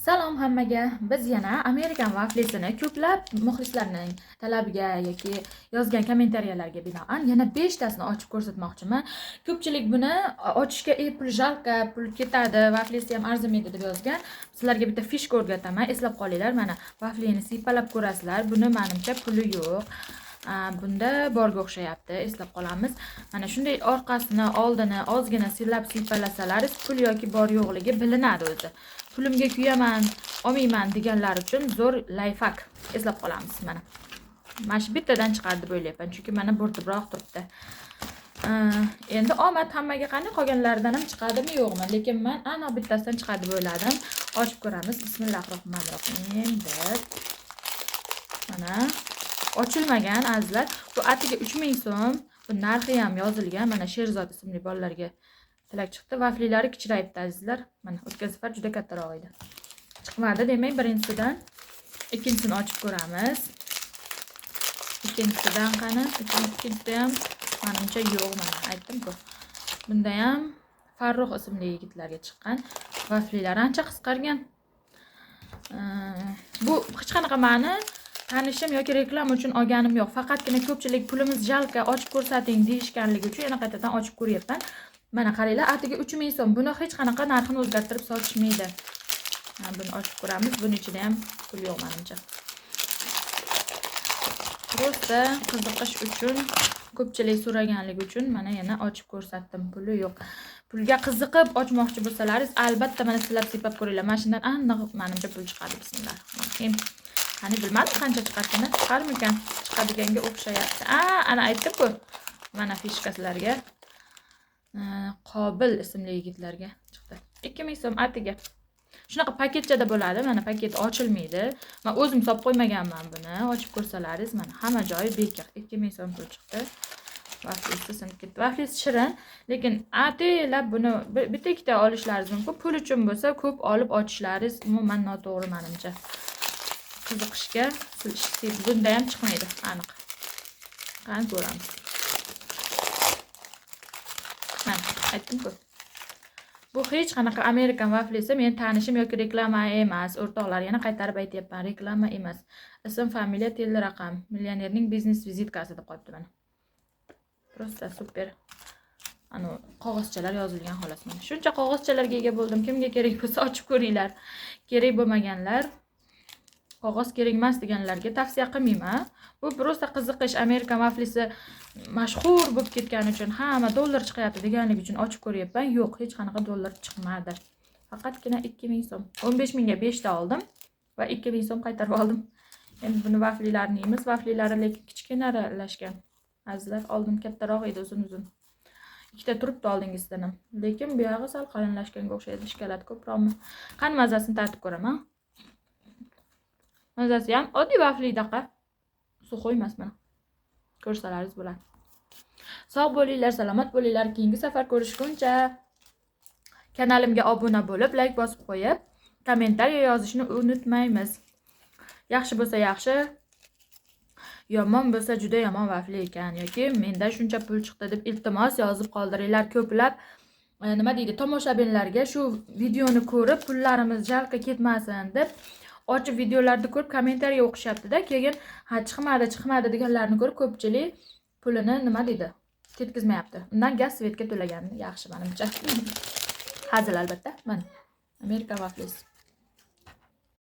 Salom hammaga. Biz yana Amerikan vaflisini ko'plab muxlislarning talabiga yoki yozgan kommentariyalarga binoan yana 5 tasini ochib ko'rsatmoqchiman. Ko'pchilik buni ochishga pul жалко, pul ketadi, vaflisi ham arzimaydi deb yozgan. Sizlarga bitta фишка o'rgataman, eslab qolinglar. Mana vaflini siypalab ko'rasizlar. Buni menimcha puli yo'q. Bunda borga o'xshayapti, eslab qolamiz. Mana shunday orqasini, oldini ozgina silab siypalasalaringiz pul yoki bor yo'qligi bilinadi o'zi. Pulimga kuyaman, olmayman deganlar uchun zo'r лайфхак, eslab qolamiz. Mana. Mana shu bittadan chiqadi deb o'ylayapman, chunki mana bo'rtibroq turibdi. Endi omad hammaga, qani qolganlaridan ham chiqadimi yo'qmi, lekin men aniq bittasidan chiqadi deb o'yladim. Ochib ko'ramiz. Bismillahirrohmanirrohim deb. Mana ochilmagan, azizlar. Bu atiga 3000 so'm. Bu narxi ham yozilgan. Mana Sherzod ismli bolalarga tilak chiqdi. Vaflilari kichrayibdi, azizlar. Mana o'tgan safar juda kattaroq edi. Chiqmadi, demak, birinchisidan. Ikkinchisini ochib ko'ramiz. Ikkinchisidan qani? Ikkinchisida ham menimcha yo'q, mana aytdim-ku. Bunda ham Farruh ismli yigitlarga chiqqan. Vaflilar ancha qisqargan. Bu hech qanaqa ma'ni tanishim yoki reklama uchun olganim yo'q. Faqatgina ko'pchilik pulimiz жалко, ochib ko'rsating deyishganligi uchun yana qaytadan ochib ko'ryapman. Mana qaranglar, atiga 3000 so'm. Buni hech qanaqa narxini o'zgartirib sotishmaydi. Mana buni ochib ko'ramiz. Buni ichida ham pul yo'q menimcha. Просто qiziqish uchun, ko'pchilik so'raganligi uchun mana yana ochib ko'rsatdim. Puli yo'q. Pulga qiziqib ochmoqchi bo'lsalaringiz, albatta mana silab siypab ko'ringlar. Mana shundan aniq menimcha pul chiqadi. Bismillahirrohmanirrohim. Qani, bilmadim qancha chiqarkan, chiqarmikan? Chiqadiganga o'xshayapti. A, ana aytdim-ku. Mana фишка sizlarga. Qobil ismli yigitlarga chiqdi. 2000 so'm atiga. Shunaqa paketchada bo'ladi. Mana paket ochilmaydi. Men o'zim solib qo'ymaganman buni. Ochib ko'rsalaringiz, mana hamma joyi bekor. 2000 so'm pul chiqdi. Vaflisi sinib ketdi. Vaflisi shirin, lekin ataylab buni bitta ikkita olishlaringiz mumkin. Pul uchun bo'lsa, ko'p olib ochishlaringiz umuman noto'g'ri menimcha. Qiziqishga bunda ham chiqmaydi, aniq. Qani ko'ramiz. Mana aytdim-ku. Bu hech qanaqa Amerikan vaflisi men tanishim yoki reklama emas. O'rtoqlar, yana qaytarib aytyapman, reklama emas. Ism, familiya, tel raqam, millionerning biznes vizitkasi deb qo'yibdi mana. Просто супер. Anu qog'ozchalar yozilgan xolos mana. Shuncha qog'ozchalarga ega bo'ldim. Kimga kerak bo'lsa ochib ko'ringlar. Kerak bo'lmaganlar, qog'oz kerak emas deganlarga tavsiya qilmayman. Bu просто qiziqish, Amerikan vaflisi mashhur bo'lib ketgani uchun, hamma dollar chiqyapti deganligi uchun ochib ko'ryapman. Yo'q, hech qanaqa dollar chiqmadi. Faqatgina 2000 so'm. 15 mingga 5 ta oldim va 2000 so'm qaytarib oldim. Endi buni vaflilarini yeymiz. Vaflilari lekin kichkinaralashgan. Azizlar, oldin kattaroq edi, uzun-uzun. Ikkita turibdi oldingisidan ham. Lekin bu yog'i sal qalinlashganga o'xshaydi. Shokolad ko'proqmi? Qani mazasini tatib ko'raman. Mazasi ham oddiy vaflidaqa. Сухой emas mana. Ko'rsalaringiz bo'ladi. Sog' bo'linglar, salomat bo'linglar. Keyingi safar ko'rishguncha kanalimga obuna bo'lib, layk bosib qo'yib, kommentariya yozishni unutmaymiz. Yaxshi bo'lsa yaxshi, yomon bo'lsa juda yomon vafli ekan yoki menda shuncha pul chiqdi deb iltimos yozib qoldiringlar. Ko'plab nima deydi, tomoshabinlarga shu videoni ko'rib pullarimiz жалко ketmasin deb ochib videolarni ko'rib kommentariya o'qishyapti-da, keyin ha chiqmadi, chiqmadi deganlarni ko'rib ko'pchilik pulini nima deydi, ketkizmayapti. Undan gaz свет ga to'lagan yaxshi menimcha. Hazil albatta. Mana Amerika vaflisi.